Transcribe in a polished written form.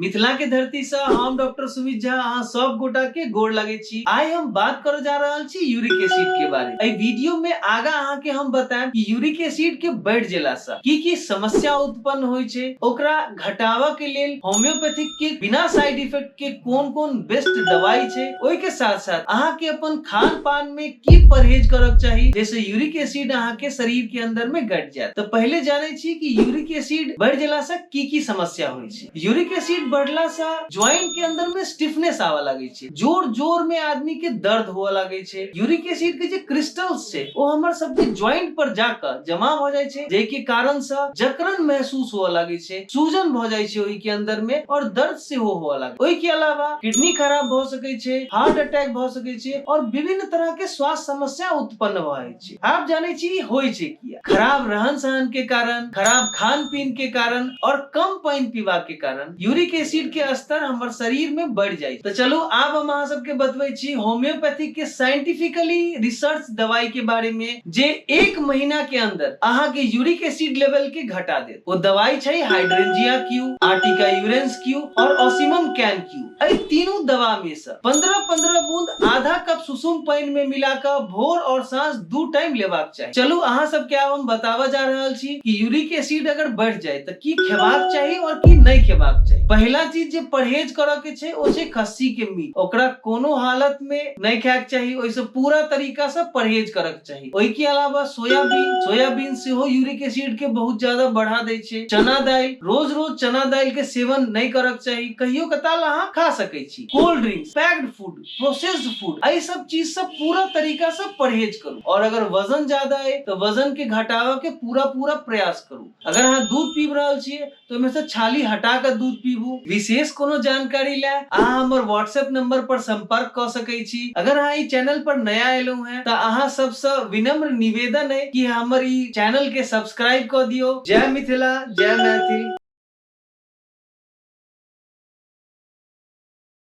मिथिला के धरती से हम डॉक्टर सुमित झा अहाँ सब गोटा के गोर लगे छी। आइ हम बात करे जा रहल छी यूरिक एसिड के बारे में। एहि वीडियो में आगा अहाँ के हम बताएब कि यूरिक एसिड के बढ़ जेला से की की समस्या उत्पन्न होय छै, ओकरा घटाबऽ के लेल होम्योपैथिक के बिना साइड इफेक्ट के कोन कोन बेस्ट दवाई छै, ओहि के साथ साथ अहाँ के अपन खान पान में की परहेज करक चाही जैसे यूरिक एसिड अहाँ के शरीर के अंदर में घट जायत। तो पहले जाने छी कि यूरिक एसिड बढ़ जेला से की की समस्या होय छै। यूरिक एसिड बढ़ला से ज्वाइंट के अंदर में स्टिफनेस आवे लगे छै, जोर जोर में आदमी के दर्द हुआ लगे छै। यूरिक एसिड के जे क्रिस्टल्स छै ओ हमर सबके ज्वाइंट पर जाकर जमा भ जाय छै, जाहि के कारण से जकड़न महसूस हुआ लगे छै, सूजन भ जाय छै ओहि के अंदर में और दर्द सेहो हुआ लगे। ओहि के अलावा किडनी खराब भ सके छै, हार्ट अटैक भ सके छै और विभिन्न तरह के स्वास्थ्य समस्या उत्पन्न भ जाय छै। आप जाने छी होय छै किया? खराब रहन सहन के कारण, खराब खान पीन के कारण और कम पानि पीबा के कारण यूरिक एसिड के स्तर हमर शरीर में बढ़ जाय। तो चलू आब हम अहाँ सबके बतबै छी होम्योपैथिक के साइंटिफिकली रिसर्च दवाई के बारे में जे 1 महीना के अंदर अहाँ के यूरिक एसिड लेवल के घटा देत। वो दवाई छै hydrangea Q, Ertiga urens Q और ऑसिमम can Q. एहि तीनू दवा में से 15-15 बूंद आधा कप सुसुम पानि में मिलाकर भोर और साँझ 2 टाइम लेबाक चाही। चलू अहाँ सबके आब हम बताबऽ जा रहल छी कि यूरिक एसिड अगर बढ़ जाय तऽ की खेबाक चाही और की नहीं खेबाक चाही। पहिला चीज जे परहेज करऽ के छै ओ छै खस्सी के मीट। ओकरा कोनो हालत में नहीं खायके चाही, ओहिसँ पूरा तरीका से परहेज करऽ के चाही। ओहि के अलावा सोयाबीन सेहो यूरिक एसिड के बहुत ज्यादा बढ़ा दै छै। चना दालि, रोज रोज चना दालि के सेवन नहीं करऽ के चाही, कहियो कताल अहाँ खा सकै छी। Cold drinks, packed food, processed food, एहि सब चीज से पूरा तरीका से परहेज करू। और अगर वजन ज्यादा है तो वजन के घटावे के पूरा पूरा प्रयास करू। अगर अहाँ दूध पीब रहल छियै तो ओहिमे से छाली हटा के दूध पीबू। विशेष कोनो जानकारी ले अहाँ हमर व्हाट्सएप नंबर पर संपर्क क सकै छी। अगर अहाँ ई चैनल पर नया एलहुँ हैं तो अहाँ सबसे विनम्र निवेदन है कि हमर ई चैनल के सब्सक्राइब क दियौ। जय मिथिला, जय मैथिल।